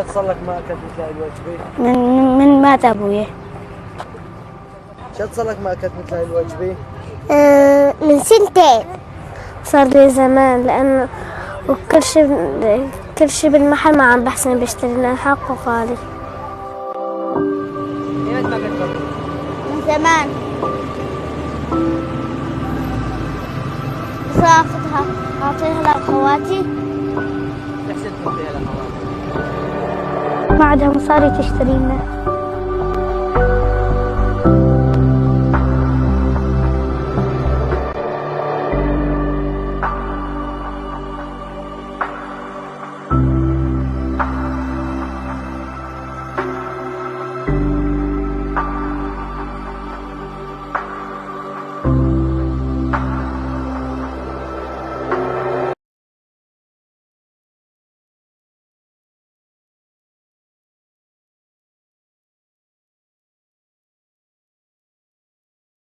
صار لك ما اكلت مثل هاي الوجبه؟ من مات ابوي. شو صار لك ما اكلت مثل هاي الوجبه؟ من سنتين. صار لي زمان، لانه وكل شيء كل شيء بالمحل ما عم بحسن بشتري لأن حقه غالي. من زمان. بس اخذها اعطيها لاخواتي. احسن تعطيها لاخواتك. ما عندها مصاري تشتري لنا.